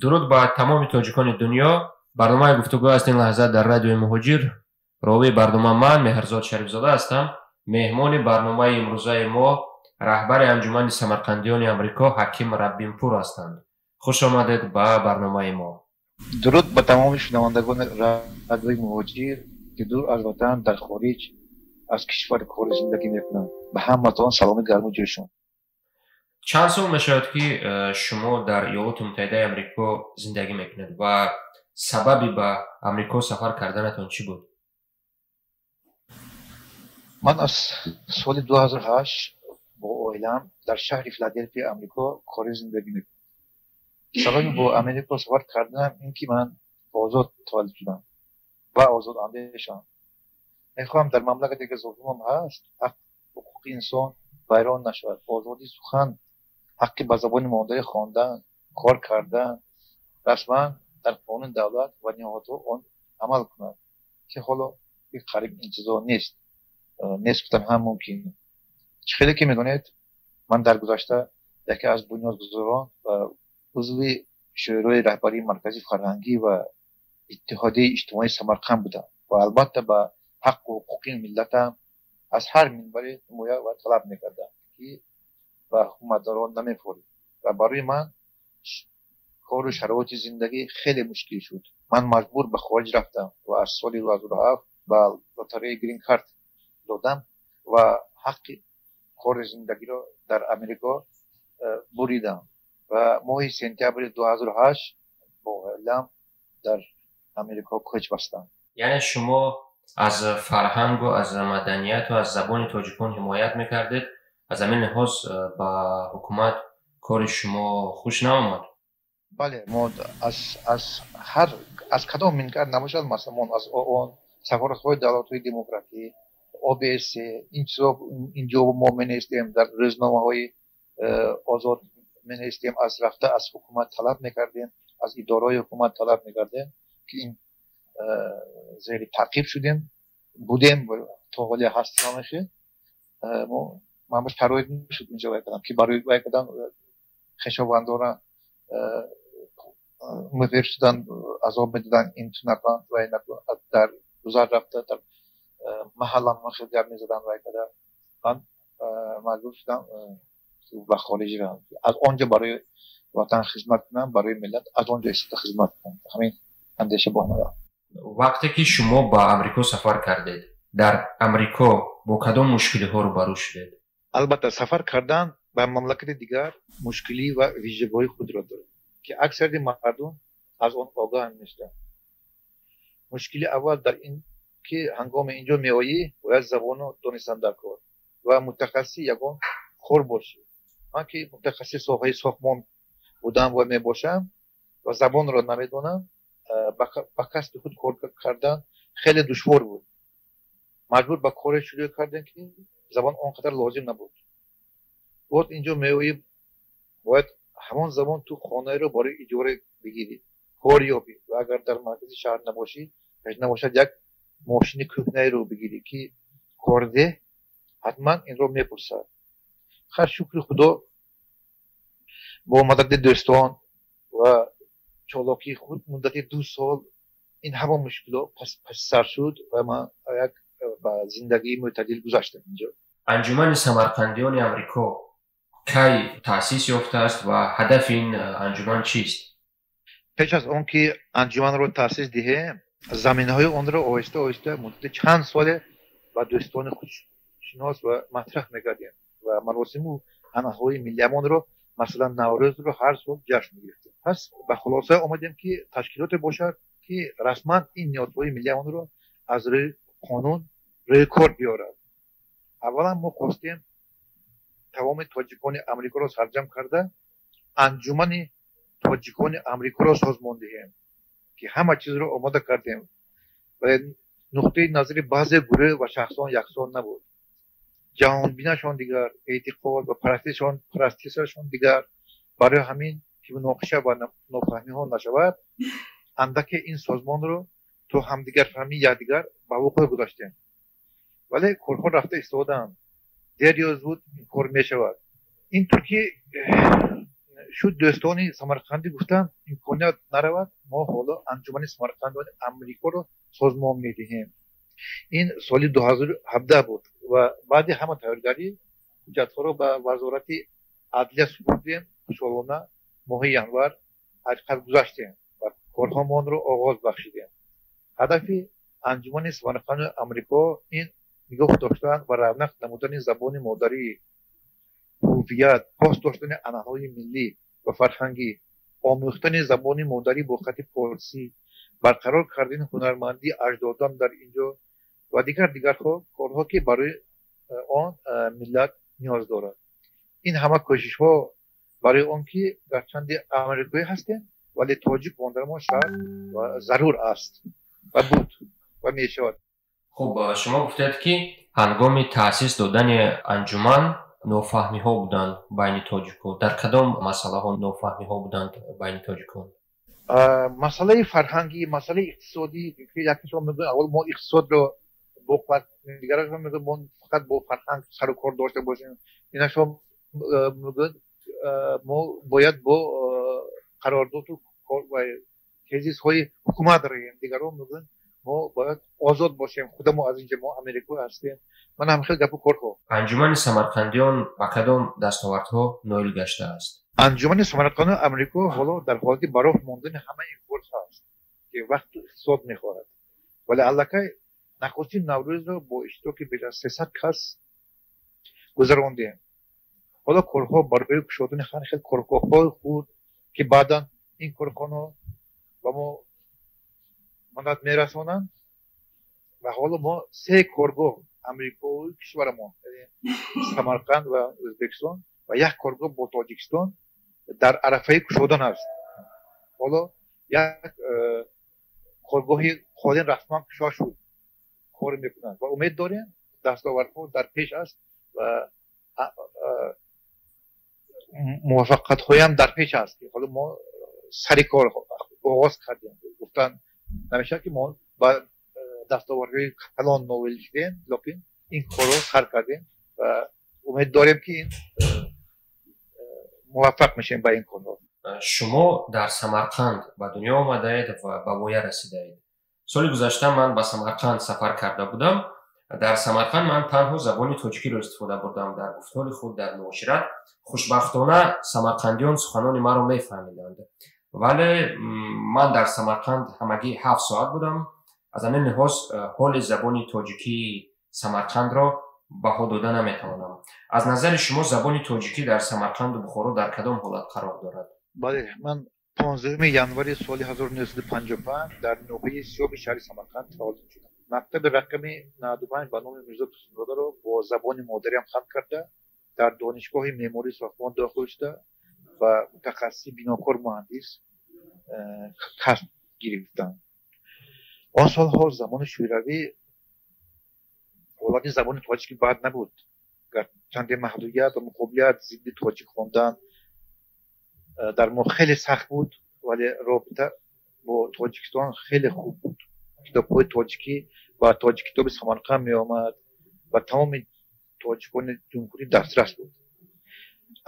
Дуруд ба тамоми тоҷикони дунё. Барномаи гуфтугӯ аст ин лаҳза дар радиои Муҳоҷир. Ровии барнома ман Меҳрзод Шарифзода ҳастам. Меҳмони барномаи имрӯзаи мо раҳбари анҷумани самарқандиёни Амрико Ҳаким Раббинпур ҳастанд. Хуш омадед ба барномаи мо. Дуруд ба тамоми шунавандагони радиои Муҳоҷир, ки дур аз ватан дар хориҷ аз кишвар кори зиндагӣ мекунанд. Ба ҳаматон саломи гарму ҷӯшон. Чанд сол мешавад, ки шумо дар Иёлоти Муттаҳидаи Амрико зиндагӣ мекунед ва сабаби ба Амрико сафар карданатон чӣ буд? Ман аз соли 2008 бо оилам дар шаҳри Филаделфияи Амрико кори зиндагӣ мекунам. Сабаби бо Америко сафар карданам ин ки ман озод таваллуд шудам ва озодандешам. Мехоҳам дар мамлакате ки золимам ҳаст, ҳақ ҳуқуқи инсон вайрон нашавад, озодии сухан, ҳаққи ба забони модарӣ хондан, кор кардан расман дар қонуни давлат ва ниҳодҳо он амал кунад, ки ҳоло қариб ин чизо нест. Нест гуфтан ҳам мумкин. Чӣ хеле ки медонед, ман дар гузашта яке аз бунёдгузорон ва узви Шӯрои раҳбарии марказии фарҳангӣ ва Иттиҳодияи иҷтимоии Самарқанд будам ва албатта ба ҳаққу ҳуқуқи миллатам аз ҳар минбаре ҳимоя ва талаб мекардам, ки ба ҳукуматдорон намефорид. Ва барои ман кору шароити зиндагӣ хеле мушкил шуд. Ман маҷбур ба хориҷ рафтам ва аз соли 2007 ба лотареяи грин-карт додам ва ҳаққи кори зиндагиро дар Амрико буридам ва моҳи сентябри 2008 бо оилам дар Амрико кӯч бастам. Яъне шумо аз фарҳангу аз маданияту аз забони тоҷикон ҳимоят мекардед, аз ҳамин лиҳоз ба ҳукумат кори шумо хуш наомад? Бале, мо аз ҳар аз кадом минбар набошад, масалан мо аз ООН, сафоратҳои давлатҳои демократӣ, ОБС, ин чизо инҷо мо менавистем, дар рӯзномаҳои озод менавистем, аз рафта аз ҳукумат талаб мекардем, аз идораҳои ҳукумат талаб мекардем, ки ин зери таъқиб шудем, будем, то ҳоле ҳаст намеши. Мо ман ба шароит нашуд инҷо вай кардам, ки барои вай кардан хешовандора муфир шудан, азоб медоданд, ин ту накун, вай накун, дар гузар рафта дар маҳаллам хел гап мезаданд, вай карда. Ман маҷбур шудам ба хориҷ равам, аз он ҷо барои ватан хизмат кунам, барои миллат аз он ҷо истода хизмат кунам. Ҳамин андеша бо омадам. Вақте ки шумо ба Амрико сафар кардед, дар Амрико бо кадом мушкилиҳо рӯбарӯ шудед? Албатта, сафар кардан ба мамлакати дигар мушкилӣ ва вижагиҳои худро дорад, ки аксарияти мардум аз он огаҳ нестанд. Мушкили аввал дар ин ки ҳангоми инҷо меоӣ, бояд забонро донистан дар кор ва мутахассиси ягон кор бошӣ. Ман ки мутахассиси соҳаи сохтмон будам ва мебошам ва забонро намедонам, ба касби худ кор кардан хеле душвор буд. Маҷбур ба коре шурӯъ кардем, ки забон он қадар лозим набуд. Боз инҷо меоӣ, бояд ҳамон замон ту хонаеро барои иҷора бигирӣ, кор ёбӣ ва агар дар маркази шаҳр набошӣ, набошад як мошини кӯҳнаеро бигирӣ, ки кордеҳ ҳатман инро мепурсад. Хар шукри Худо, бо мадади дӯстон ва чолокии худ муддати 2 сол ин ҳама мушкилот паси сар шуд ва ман як ба зиндагии мӯътадил гузаштам инҷо. Анҷумани самарқандиёни Амрико кай таъсис ёфтааст ва ҳадафи ин анҷуман чист? Пеш аз он ки анҷуманро таъсис диҳем, заминаҳои онро оҳиста оҳиста муддати чанд соле ба дӯстони худшинос ва матраҳ мекардем ва маросиму анъанаҳои миллиамонро, масалан Наврӯзро ҳар сол ҷашн мегирифтем. Пас ба хулоса омадем, ки ташкилоте бошад, ки расман ин ниёзҳои миллиамонро аз рӯи қонун рӯи кор биёрад. Аввалан мо хостем тамоми тоҷикони Амрикоро сарҷам карда анҷумани тоҷикони Амрикоро созмон диҳем, ки ҳама чизро омода кардем. Вале нуқтаи назари баъзе гурӯҳ ва шахсон яксон набуд. Ҷаҳонбинашон дигар, эътиқод ва парастишашон дигар. Барои ҳамин ки муноқиша ва нофаҳмиҳо нашавад, андаке ин созмонро то ҳамдигарфаҳмии якдигар ба вуқӯъ гузоштем. Вале корҳо рафта истодаанд. Дер ё зуд ин кор мешавад. Ин тур ки Шуд дӯстони самарқандӣ гуфтанд, имконият наравад, мо ҳоло анҷумани самарқандиёни Амрикоро созмон медиҳем. Ин соли 2017 буд ва баъди ҳама тайёргарӣ ҳуҷҷатҳоро ба Вазорати адлия супурдем. Хушҳолона моҳи январ ҳақиқат гузаштем ва корҳомонро оғоз бахшидем. Ҳадафи анҷумани самарқандиёни Амрико ин нигоҳ доштан ва равнақ намудани забони модарӣ, ҳувият, пос доштани анъанаҳои миллӣ ва фарҳангӣ, омӯхтани забони модарӣ бо хати форсӣ, барқарор кардани ҳунармандии аҷдодон дар инҷо ва дигар дигарҳо, корҳо ки барои он миллат ниёз дорад. Ин ҳама кӯшишҳо барои он ки гарчанде амрикоӣ ҳастем, вале тоҷик монданамон шарт ва зарур аст ва буд ва мешавад. Хуб, шумо гуфтед, ки ҳангоми таъсис додани анҷуман нофаҳмиҳо буданд байни тоҷикон. Дар кадом масъалаҳо нофаҳмиҳо буданд байни тоҷикон? Масъалаи фарҳангӣ, масъалаи иқтисодӣ. Якешон мегӯянд, аввал мо иқтисодро бо, дигарашон мегӯянд, мо фақат бо фарҳанг сару кор дошта бошем, инашон мегӯянд, мо бояд бо қарордоду тезисҳои ҳукумат равем, дигарон мегӯянд, мо бояд озод бошем, худамо аз инҷа, мо америко ҳастем. Ман ҳам хел гапу корҳо. Анҷумани самарқандиён ба кадом дастовардҳо ноил гаштааст? Анҷумани самарқандиён Амрико ҳоло дар ҳолати ба роҳ мондани ҳама ин корҳо аст, ки вақту иқтисод мехоҳад, вале аллакай нахустин Наврӯзро бо иштироки беш аз 300 кас гузарондем. Ҳоло корҳо барои кушодани ҳар хел коргоҳҳои худ, ки баъдан ин корхонаҳо ба мо мадад мерасонанд. Ва ҳоло мо се коргоҳ амрикои кишварамон, Самарқанд ва Ӯзбекистон ва як коргоҳ бо Тоҷикистон дар арафаи кушодан аст. Ҳоло як коргоҳи қолин расман кушода шуд, кор мекунанд ва умед дорем, дастовардҳо дар пеш аст ва муваффақиятҳоям дар пеш аст, ки ҳоло мо сари кор оғоз кардем. Гуфтан намешавад, ки мо ба дастовардҳои калон ноил шудем, лекин ин корро сар кардем ва умед дорем, ки ин муваффақ мешавем ба ин корҳо. Шумо дар Самарқанд ба дунё омадаед ва ба воя расидаед. Соли гузашта ман ба Самарқанд сафар карда будам. Дар Самарқанд ман танҳо забони тоҷикиро истифода бурдам дар гуфтори худ, дар муошират. Хушбахтона, самарқандиён суханони маро мефаҳмиданд, вале ман дар Самарқанд ҳамагӣ 7 соат будам. Аз ҳамин лиҳоз ҳоли забони тоҷикии Самарқандро баҳо дода наметавонам. Аз назари шумо, забони тоҷикӣ дар Самарқанду Бухоро дар кадом ҳолат қарор дорад? Бале, ман 15 январи соли 1955 дар ноҳияи Сиёби шаҳри Самарқанд таваллуд шудам. Мактаби рақами 95 ба номи Мирзо Турсунзодаро бо забони модариам хатм карда, дар донишгоҳи меъмории сохтмон дохил шуда ва мутахассиси бинокор муҳандис касб гирифтам. Он солҳо, замони Шӯравӣ, ҳолати забони тоҷикӣ бад набуд. Гарчанде маҳдудият ва муқобилият зидди тоҷик хондан дар мо хеле сахт буд, вале робита бо Тоҷикистон хеле хуб буд. Китобҳои тоҷикӣ ва тоҷик китоби Самарқанд меомад ва тамоми тоҷикони ҷумҳурӣ дастрас буд.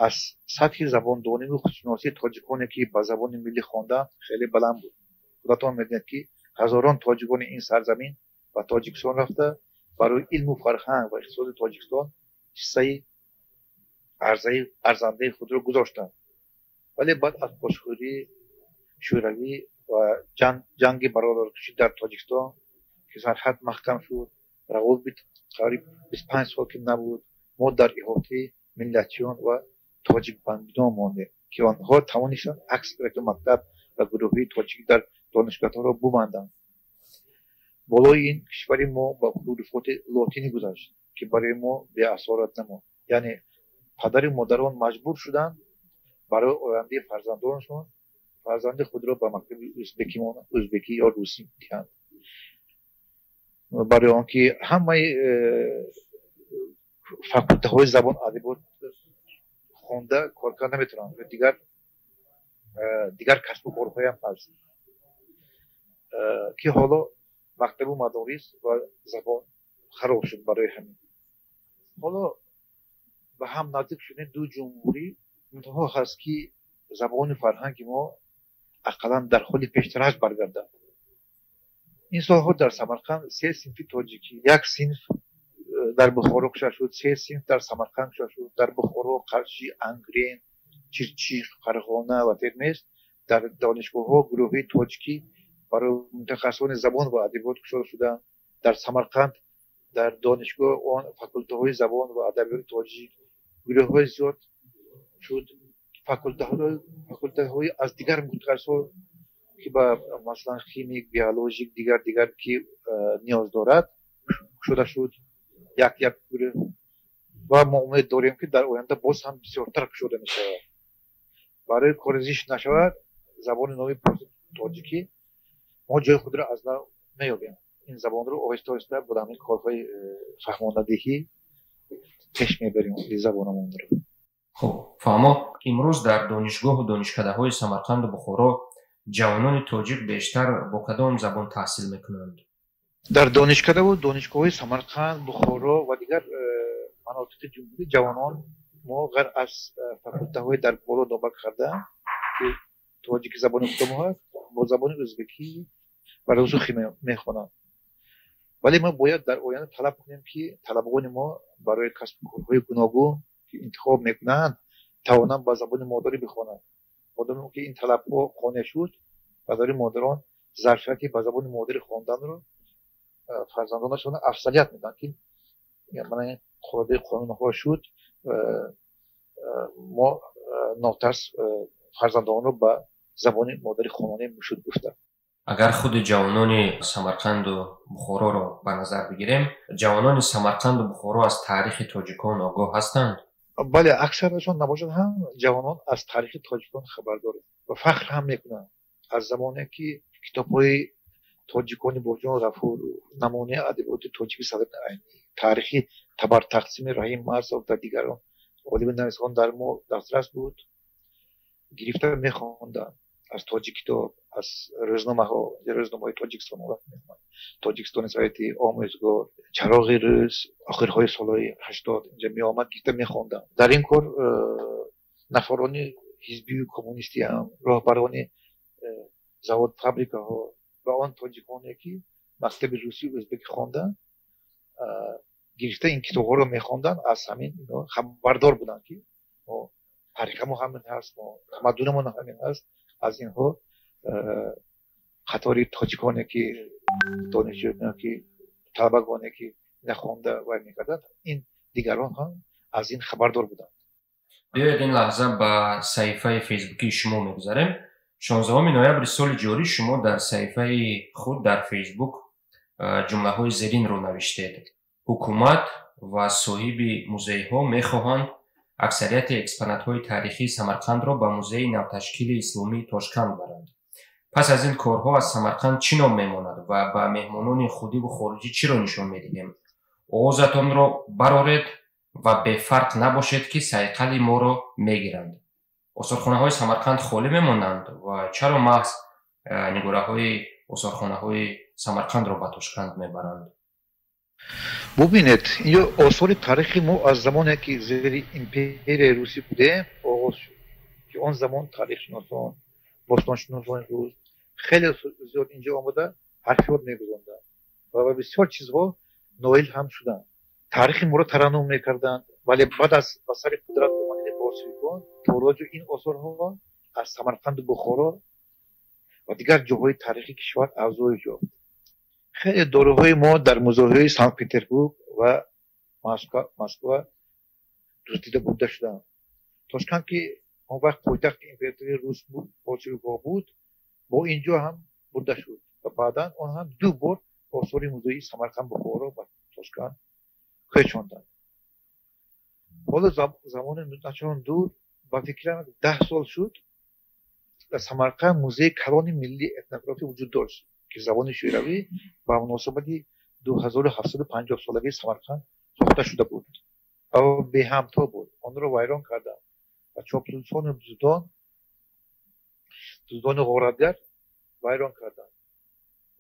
Аз сатҳи забондониву худшиносии тоҷиконе, ки ба забони миллӣ хонданд, хеле баланд буд. Худатон медонед, ки ҳазорон тоҷикони ин сарзамин ба Тоҷикистон рафта, барои илму фарҳанг ва иқтисоди Тоҷикистон ҳиссаи арзандаи худро гузоштанд. Вале баъд аз пошхӯрии Шӯравӣ ва ҷанги бародаркушӣ дар Тоҷикистон, ки сарҳад маҳкам шуд, равобит қариб 25 сол ки набуд, мо дар иҳотаи миллатчиён ва тоҷикбандиён мондем, ки онҳо тавонистанд аксарияти мактаб ва гурӯҳҳои тоҷикӣ дар донишгоҳҳоро бубанданд. Болои ин, кишвари мо ба ҳуруфоти лотинӣ гузашт, ки барои мо беасорат намонд. Яъне падару модарон маҷбур шуданд барои ояндаи фарзандонашон фарзанди худро ба мактаби ӯзбекӣ ё русӣ диҳанд, барои он ки ҳамаи факултаҳои забон адабиёт хонда кор карда наметавонанд. Дигар касбу корҳоям ҳаст, ки ҳоло мактабу мадорис ва забон хароб шуд. Барои ҳамин ҳоло ба ҳам наздик шудани ду ҷумҳурӣ мунтаҳо ҳаст, ки Забони фарҳанги мо ақаллан дар ҳоли пештараш баргардад. Ин солҳо дар Самарқанд се синфи тоҷикӣ, як синф дар Бухоро кушода шуд, се синф дар Самарқанд кушода шуд. Дар Бухоро, Қарши, Ангрен, Чирчиқ, Фарғона ва Термез дар донишгоҳҳо гурӯҳҳои тоҷикӣ барои мутахассисони забон ва адабиёт кушода шуданд. Дар Самарқанд дар донишгоҳ он факултаҳои забон ва адабиёти тоҷик гурӯҳҳои зиёд шуд. Факултаҳои аз дигар мутахассисҳо ки ба масалан химик, биологик, дигар ки ниёз дорад кушода шуд як як гурӯҳ ва мо умед дорем, ки дар оянда боз ҳам бисёртар кушода мешавад. Барои кори зишт нашавад забони нави тоҷикӣ мо ҷои худро аз нав меёбем. Ин забонро оҳиста оҳиста бо ҳамин корҳои фаҳмонадиҳӣ пеш мебарем забонамонро. Хуб, фаҳмо, имрӯз дар донишгоҳу донишкадаҳои Самарқанду Бухоро ҷавонони тоҷик бештар бо кадом забон таҳсил мекунанд? Дар донишкадаву донишгоҳҳои Самарқанд, Бухоро ва дигар манотиқи ҷумҳурӣ ҷавонон мо ғайр аз факултаҳои дар боло номбар карда, ки тоҷики забони худамон ҳаст, бо забони ӯзбекӣ ва русухӣ мехонанд. Вале мо бояд дар оянда талаб кунем, ки талабагони мо барои касбу корҳои гуногун ки интихоб мекунанд, тавонанд ба забони модарӣ бихонанд. Одаме ки ин талабҳо қонеъ шуд, падари модарон зарфияти ба забони модарӣ хонданро фарзандонашон афзалият медиҳанд, ки мана ин қоидаи қонунҳо шуд, мо нотарс фарзандонро ба забони модарӣ хононем шуд гуфта. Агар худи ҷавонони Самарқанду Бухороро ба назар бигирем, ҷавонони Самарқанду Бухоро аз таърихи тоҷикон огоҳ ҳастанд? Бале, аксарашон набошад ҳам ҷавонон аз таърихи тоҷикон хабар доранд ва фахр ҳам мекунанд. Аз замоне ки китобҳои тоҷикони Бобоҷон Ғафуров, намунаи адабиёти тоҷики Садриддин Айнӣ, таърихи Табартақсими Раҳим Марсов ва дигарон олими нависагон дар мо дастрас буд, гирифта мехонданд аз тоҷик китоб, аз рӯзномаҳо, рӯзномаҳои Тоҷикистон мехонданд. Тоҷикистони Советӣ, Омӯзгор, Чароғи рӯз, охирҳои солҳои 80 инҷа меомад, гирифта мехонданд. Дар ин кор нафарони ҳизбию коммунистӣ ҳам, роҳбарони завод, фабрикаҳо ва он тоҷиконе ки мактаби русию ӯзбекӣ хонданд, гирифта ин китобҳоро мехонданд, аз ҳамин ино хабардор буданд, ки мо таърихамон ҳамин ҳаст, мо тамаддунамон ҳамин ҳаст. Аз инҳо қатори тоҷиконе ки донишҷӯёне ки талабагоне ки нахонда вай мекарданд, ин дигарон ҳам аз ин хабардор буданд. Биёед ин лаҳза ба саҳифаи фейсбукии шумо мегузарем. 16 ноябри соли ҷорӣ шумо дар саҳифаи худ дар Фейсбук ҷумлаҳои зеринро навиштед. Ҳукумат ва соҳиби музейҳо мехоҳанд аксарияти экспонатҳои таърихии Самарқандро ба музейи навташкили исломии Тошканд баранд. Пас аз ин корҳо аз Самарқанд чӣ ном мемонад ва ба меҳмонони худиву хориҷӣ чиро нишон медиҳем? Овозатонро бароред ва бефарқ набошед, ки сайқали моро мегиранд. Осорхонаҳои Самарқанд холӣ мемонанд ва чаро маҳз нигораҳои осорхонаҳои Самарқандро ба Тошканд мебаранд? Бубинед, инҷо осори таърихи мо аз замоне ки зери империяи русӣ будем оғоз шуд, ки он замон таърихшиносон, бостоншиносони рус хеле зиёд инҷо омада ҳарфиёт мегузонданд ва ба бисёр чизҳо ноил ҳам шуданд. Таърихи моро тараннум мекарданд, вале баъд аз ба сари қудрат омадани болшевикон тороҷу ин осорҳо аз Самарқанду Бухоро ва дигар ҷоҳои таърихи кишвар афзоиш ёфт. Хеле доруҳои мо дар музейҳои Санкт Петербург ва Москва дуздида бурда шуданд. Тошканд ки он вақт пойтахти императории рус буд, болшевикҳо буд, бо ин ҷо ҳам бурда шуд ва баъдан он ҳам ду бор осори музеи Самарқанд, Бухоро ба Тошканд кӯчонданд. Ҳоло замони начон дур, ба фикрам 10 сол шуд, дар Самарқанд музеи калони миллии этнографӣ вуҷуд дошт, ки забони шӯравӣ ба муносибати 2750 солагии Самарқанд сохта шуда буд ва беҳамто буд. Онро вайрон карданд ва чоплусону дуздони ғоратгар вайрон карданд.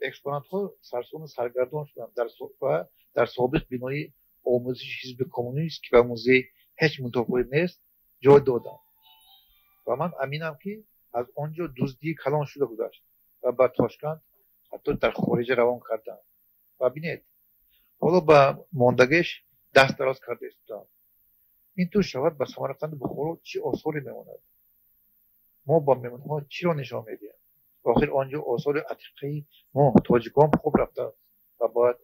Экспонатҳо сарсону саргардон шуданд ва дар собиқ бинои омӯзиши ҳизби коммунист, ки ба музей ҳеҷ мутобиқе нест, ҷой доданд. Ва ман аминам, ки аз он ҷо дуздии калон шуда гузашт ва ба Тошканд, ҳатто дар хориҷа равон карданд. Ва бинед, ҳоло ба мондагиш даст дароз карда истоданд. Ин тур шавад, ба Самарқанду Бухоро чӣ осоре мемонад? Мо ба меҳмонҳо чиро нишон медиҳем? Охир он ҷо осори атиқаи мо тоҷикон хуб рафтааст ва бояд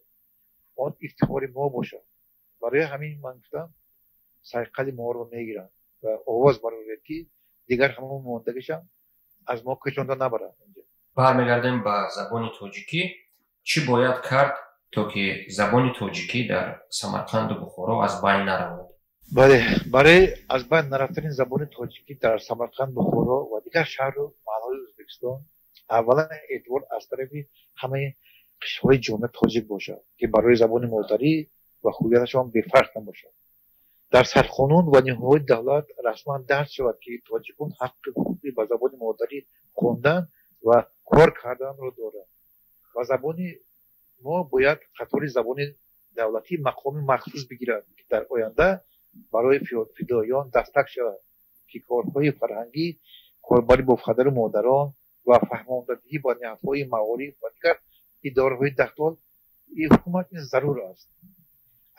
он ифтихори мо бошад. Барои ҳамин ман гуфтам, сайқали моро мегиранд ва овоз бароред, ки дигар ҳамон мондагишам аз мо кӯчонда набаранд. Бармегардем ба забони тоҷикӣ. Чӣ бояд кард, то ки забони тоҷикӣ дар Самарқанду Бухоро аз байн наравад? Бале, барои аз байн нарафтани забони тоҷикӣ дар Самарқанд, Бухоро ва дигар шаҳру маҳалҳои Ӯзбекистон, аввалан эътибор аз тарафи ҳамаи қишрҳои ҷомеа тоҷик бошад, ки барои забони модарӣ ва ҳуввияташон бефарқ набошад. Дар сарқонун ва ниҳодҳои давлат расман дарҷ шавад, ки тоҷикон ҳаққи ҳуқуқи ба забони модарӣ хондан ва кор карданро доранд ва забони мо бояд қатори забони давлатӣ мақоми махсус бигирад, ки дар оянда барои фидоиён дастрак шавад, ки корҳои фарҳангӣ, корбарӣ бо падару модарон ва фаҳмондадиҳӣ ба ниҳодҳои маориф ва дигар идораҳои дахлдори ҳукумат ин зарур аст.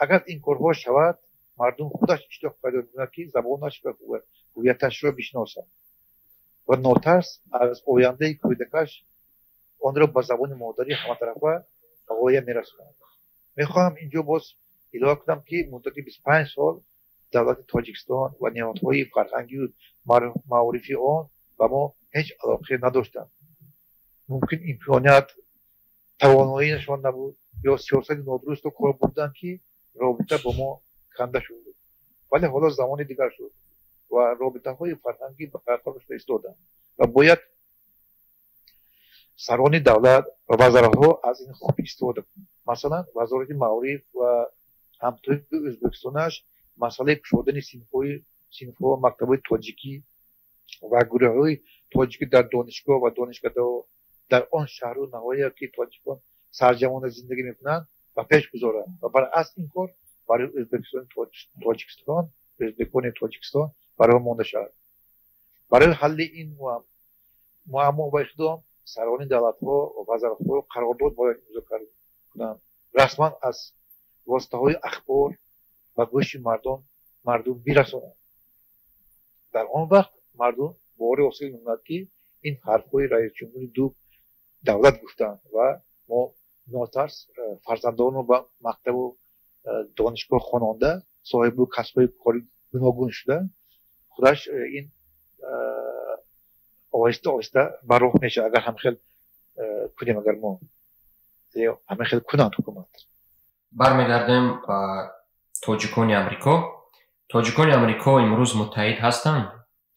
Агар ин корҳо шавад, мардум худаш иштиёқ пайдо мекунад, ки забонаш ва ҳуввияташро бишносад ва нотарс аз ояндаи кӯдакаш онро ба забони модарӣ ҳаматарафа ба ғоя мерасонад. Мехоҳам инҷо боз илова кунам, ки муддати 25 сол давлати Тоҷикистон ва ниҳодҳои фарҳангию маорифи он ба мо ҳеҷ алоқае надоштанд. Мумкин, имконият, тавоноиашон набуд ё сиёсати нодурустро кор бурданд, ки робита бо мо канда шуд. Вале ҳоло замони дигар шуд ва робитаҳои фарҳангӣ барқарор шуда истоданд ва бояд сарони давлат ва вазоратҳо аз ин хуб истифода кунанд. Масалан, Вазорати маориф ва ҳамтои ӯзбекистонаш масъалаи кушодани синфҳо, мактабҳои тоҷикӣ ва гурӯҳҳои тоҷикӣ дар донишгоҳ ва донишкадаҳо дар он шаҳру ноҳия, ки тоҷикон сарҷамъона зиндагӣ мекунанд, ба пеш гузоранд ва баръакс ин кор барои Ӯзбекистони Тоҷикистон, ӯзбекони Тоҷикистон барои монда шавад. Барои ҳалли ин муаммо ва иқдом сарони давлатҳо ва вазоратҳо қарордод бояд имзо кунанд, расман аз воситаҳои ахбор ба гӯши мардум бирасонанд. Дар он вақт мардум боварӣ ҳосил мекунад, ки ин ҳарфҳои раисҷумҳури ду давлат гуфтанд ва мо нотарс фарзандонро ба мактабу донишгоҳ хононда, соҳиби касбҳои кори гуногун шуда, худаш ин оҳиста оҳиста ба роҳ мешавад. Агар ҳамхел кунем, агар мо ҳамин кунанд ҳукумат. Бармегардем ба тоҷикони Амрико. Тоҷикони Амрико имрӯз муттаҳид ҳастанд?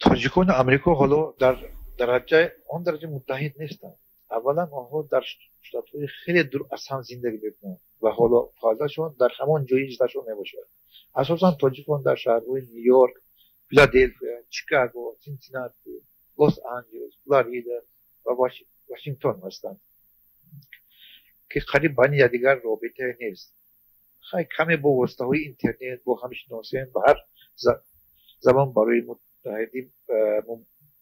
Тоҷикони Амрико ҳоло дар дараҷаи он дараҷа муттаҳид нестанд. Аввалан, онҳо дар штатҳои хеле дур аз ҳам зиндагӣ мекунанд ва ҳоло фаъолияташон дар ҳамон ҷои зисташон мебошад. Асосан тоҷикон дар шаҳрҳои Ню Йорк, Филаделфия, Чикаго, Синсинати, Лос Анҷелес, Флорида ва Вашингтон ҳастанд, ки қариб байни якдигар робитае нест. Хай, каме бо воситаҳои интернет бо ҳам шиносем. Ба ҳар замон барои муттаҳидӣ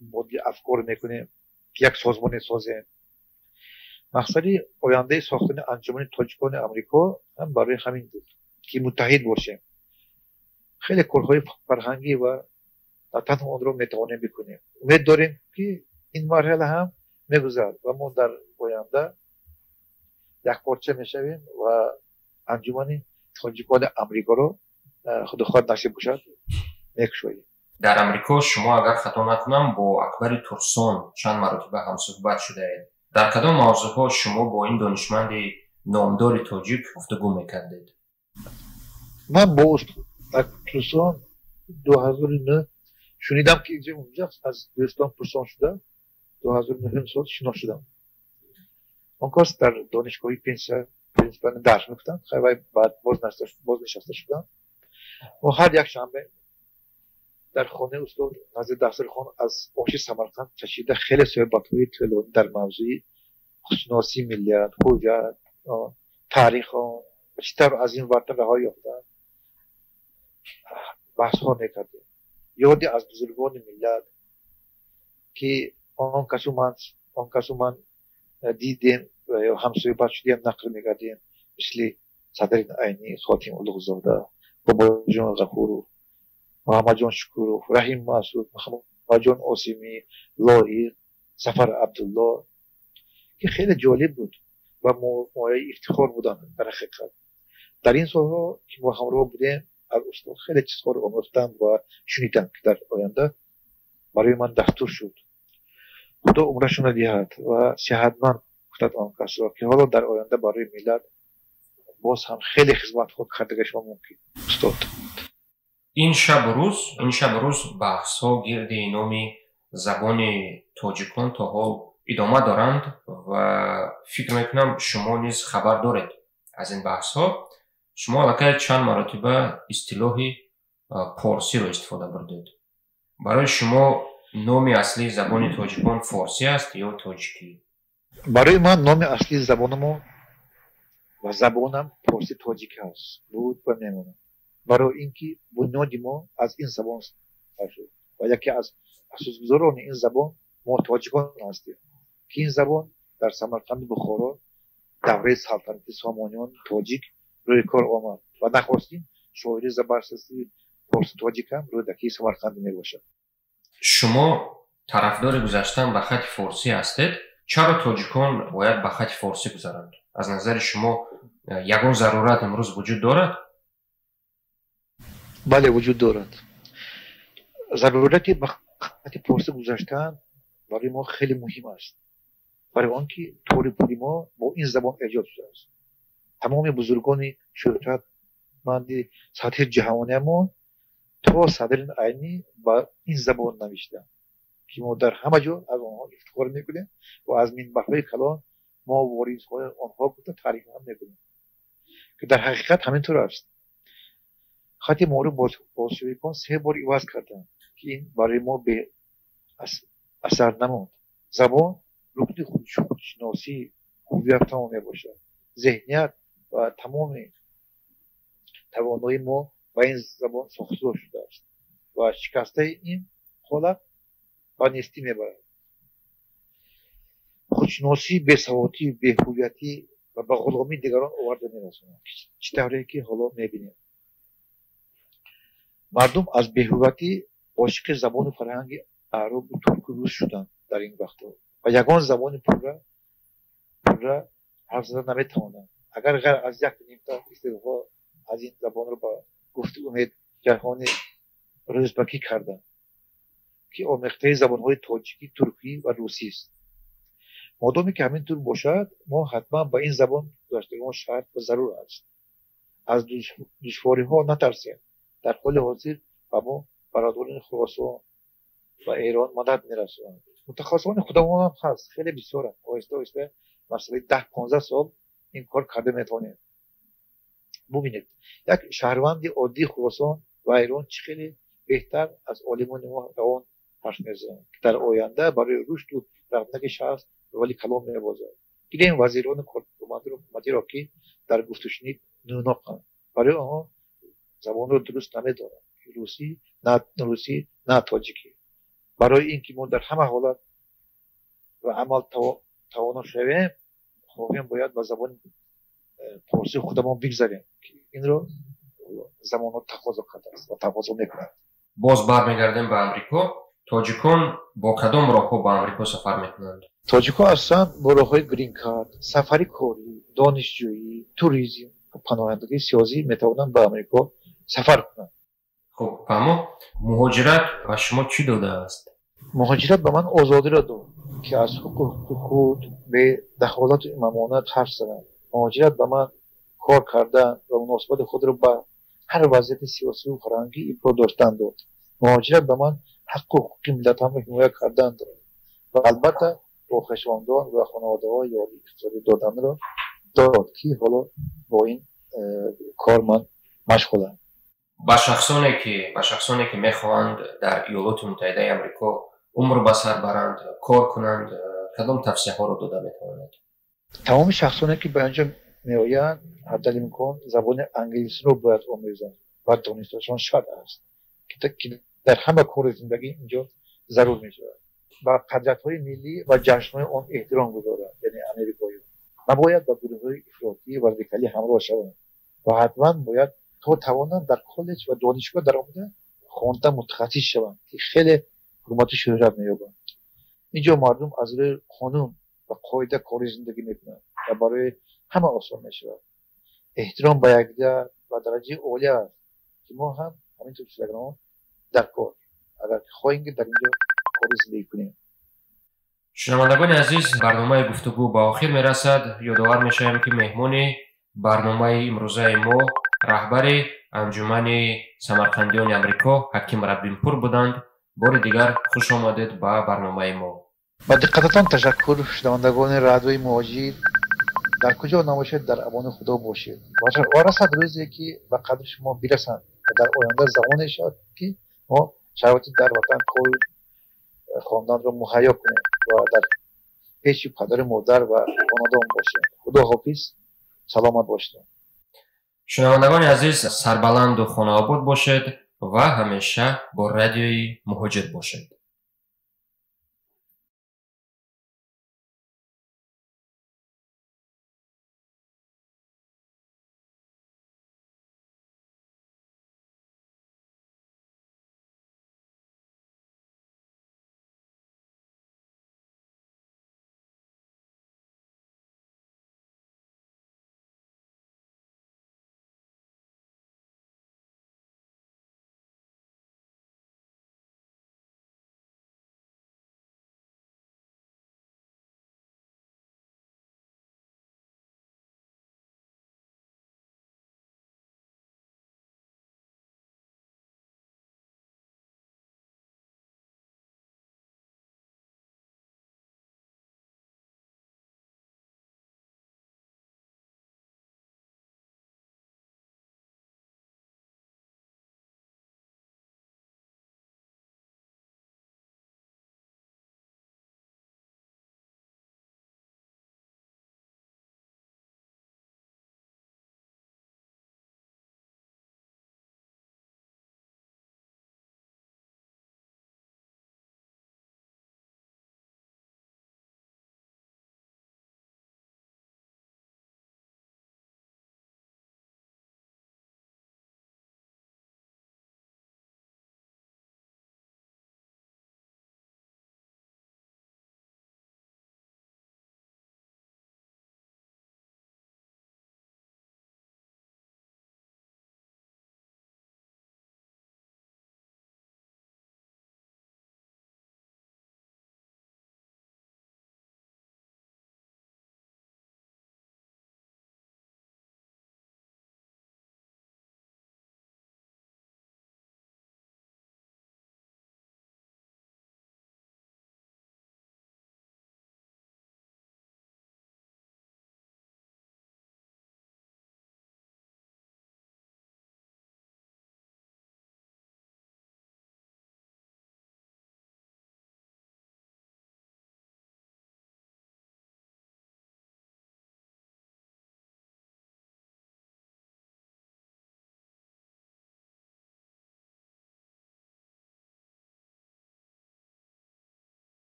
мубодили афкор мекунем, ки як созмоне созем. Мақсади ояндаи сохтани Анҷумани тоҷикони Амрико ҳам барои ҳамин буд, ки муттаҳид бошем. Хеле корҳои фарҳангӣ ва на танҳо онро метавонем бикунем. Умед дорем, ки ин марҳала ҳам мегузарад ва мо дар оянда якпорча мешавем ва Анҷумани тоҷикони Амрикоро, худо хоҳад, насиб бошад, мекушоем. Дар Амрико шумо, агар хато накунам, бо Акбари Турсон чанд маротиба ҳамсӯҳбат шудаед. Дар кадом мавзӯъҳо шумо бо ин донишманди номдори тоҷик гуфтугӯ мекардед? Ман бо Турсон 2009 шунидам, ки инҷа аз дӯстон пурсон шуда, 2009 сол шинос шудам. Он кас дар донишгоҳи Пенсилвания дарс мекунанд. Хай, вай баъд бознишаста шудам. Мо ҳар якшанбе дар хонаи устод назди дастархон аз оши Самарқанд чашида, хеле суҳбатҳои тӯлонӣ дар мавзӯи худшиносии миллият, ҳуввият, таърих ва чӣ тавр аз ин варта раҳо ёфтан баҳсҳо мекардем. Ёде аз бузургони миллат ки он касу ман дидем ва ё ҳамсӯҳбат шудем, нақл мекардем, мисли Садриддин Айнӣ, Хотим Улуғзода, Бобоҷон Ғафуров, Муҳаммадҷон Шукуров, Раҳим Масуд, Муҳаммадҷон Осимӣ, Лоиқ, Сафар Абдулло, ки хеле ҷолиб буд ва мояи ифтихор буданд дар ҳақиқат. Дар ин солҳо ки мо ҳамроҳ будем, аз устод хеле чизҳоро омӯхтам ва шунидам, ки дар оянда барои ман дастур шуд. Худо умрашонро диҳад ва сиҳатманд кунад он касро, ки ҳоло дар оянда барои миллат боз ҳам хеле хизматҳо кардагашон мумкин. Устод, ин шабу рӯз баҳсҳо гирди номи забони тоҷикон то ҳол идома доранд ва фикр мекунам, шумо низ хабар доред аз ин баҳсҳо. Шумо аллакай чанд маротиба истилоҳи порсиро истифода бурдед. Барои шумо номи аслии забони тоҷикон форсӣ аст ё тоҷикӣ? Барои ман номи аслии забонамо ва забонам порси тоҷикӣ аст, буд ва мемонад. Барои ин ки бунёди мо аз ин забон сар шуд ва яке аз асосгузорони ин забон мо тоҷикон ҳастем, ки ин забон дар Самарқанду Бухоро давраи салтанати Сомониён тоҷик рӯи кор омад ва нахостин шоири забарсасти порси тоҷик ҳам Рӯдакии Самарқандӣ мебошад. Шумо тарафдори гузаштан ба хати форсӣ ҳастед. Чаро тоҷикон бояд ба хати форсӣ гузаранд? Аз назари шумо ягон зарурат имрӯз вуҷуд дорад? Бале, вуҷуд дорад. Зарурати ба хати форсӣ гузаштан барои мо хеле муҳим аст, барои он ки тори пури мо бо ин забон эҷод шудааст. Тамоми бузургони шӯҳратманди сатҳи ҷаҳониямон то Садриддин Айнӣ ба ин забон навиштанд, ки мо дар ҳама ҷо аз онҳо ифтихор мекунем ва аз минбарҳои калон мо ворисҳои онҳо гуфта таъриф ҳам мекунем, ки дар ҳақиқат ҳамин тур аст. Хати моро болшевикон се бор иваз карданд, ки ин барои мо бе асар намонд. Забон рукни худшиносӣ, ҳуввиятамон мебошад. Зеҳният ва тамоми тавоноии мо ба ин забон сохтор шудааст ва шикастаи ин ҳолат ба нестӣ мебарад. Худшиносӣ, бесаводӣ, беҳуввиятӣ ва ба ғуломии дигарон оварда мерасонад, чӣ тавре ки ҳоло мебинем. Мардум аз беҳуввиятӣ ошиқи забону фарҳанги аъробу турку рус шуданд дар ин вақтҳо ва ягон забони пурра ҳарф зада наметавонанд. Агар ғайр аз як нимта истилоҳҳо аз ин забонро ба гуфти умед ҷаҳони рӯзбакӣ карданд, ки омехтаи забонҳои тоҷикӣ, туркӣ ва русист. Модоме ки ҳамин тур бошад, мо ҳатман ба ин забон гузаштагон шарт ва зарур аст. Аз душвориҳо натарсем. Дар ҳоли ҳозир ба мо бародарони Хуросон ва Эрон мадад мерасонанд. Мутахассисони худамон ҳам ҳаст, хеле бисёранд. Оҳиста оҳиста масъалаи 10-15 сол ин кор карда метавонем. Бубинед, як шаҳрванди оддии Хуросон ва Эрон чӣ хеле беҳтар аз олимони мо равон ҳарф мезананд, ки дар оянда барои рушду равнаки шахс роли калон мебозад. Гирем вазирону кормандиро, ки дар гуфтушунид нӯноқанд. Барои онҳо забонро дуруст намедонанд, русӣ на русӣ на тоҷикӣ. Барои ин ки мо дар ҳама ҳолат ва амал тавоно шавем, хоҳем бояд ба забони форсии худамон бигзарем, ки инро замонҳо тақозо кардааст ва тақозо мекунад. Боз бармегардем ба Амрико. Тоҷикон бо кадом роҳҳо ба Амрико сафар мекунанд? Тоҷикҳо аслан бо роҳҳои грин-карт, сафари корӣ, донишҷӯӣ, туризм ва паноҳандагии сиёсӣ метавонанд ба Амрико сафар кунанд. Хуб, фаҳмо, муҳоҷират ба шумо чӣ додааст? Муҳоҷират ба ман озодиро дод, ки аз ҳуқуқи худ бе дахолату мамониат ҳарф занам. Муҳоҷират ба ман кор кардан ва муносибати худро ба ҳар вазъияти сиёсиву фарҳангӣ ибро доштан дод. Муҳоҷират ба ман ҳаққу ҳуқуқи миллатамро ҳимоя кардан дод ва албатта бо хешовандон ва хонаводаҳо ёрии иқтисодӣ доданро дод, ки ҳоло бо ин кор ман машғулам. Ба шахсоне ки мехоҳанд дар Иёлоти Муттаҳидаи Амрико умр ба сар баранд, кор кунанд, кадом тавсияҳоро дода метавонед? Тамоми шахсоне ки ба инҷо меоянд, ҳаддалимкон забони англисиро бояд омӯзанд ва донисташон шарт аст, ки дар ҳама кори зиндагӣ инҷо зарур мешавад. Ба қадрятҳои миллӣ ва ҷашнҳои он эҳтиром гузоранд, яъне амрикоиҳо набояд ба гурӯҳҳои ифротӣ ва радикалӣ ҳамроҳ шаванд ва ҳатман бояд то тавонанд дар коллеҷ ва донишгоҳ даромада хонда мутахассис шаванд, ки хеле ҳурмату шӯҳрат меёбанд. Инҷо мардум аз рӯи қонун ва қоида кори зиндагӣ мекунанд ва барои ҳама осон мешавад. Эҳтиром ба якдигар ба дараҷаи олия аст, ки мо ҳам ҳамин тур шудагон дар кор, агар хоҳем, ки дар инҷо кори зиндагӣ кунем. Шунавандагони азиз, барномаи гуфтугӯ ба охир мерасад. Ёдовар мешавем, ки меҳмони барномаи имрӯзаи мо раҳбари анҷумани самарқандиёни Амрико Ҳаким Раббинпур буданд. Бори дигар хуш омадед ба барномаи мо. Ба диққататон ташаккур, шунавандагони Радиои Муҳоҷир. Дар куҷо набошед, дар амони Худо бошед ва расад рӯзе, ки ба қадри шумо бирасанд ва дар оянда замоне шавад, ки мо шароити дар ватан кори хонданро муҳайё кунем ва дар пеши падару модар ва хонадон бошем. Худо ҳофиз, саломат бошед. Шунавандагони азиз, сарбаланду хонаобод бошед ва ҳамеша бо Радиои Муҳоҷир бошед.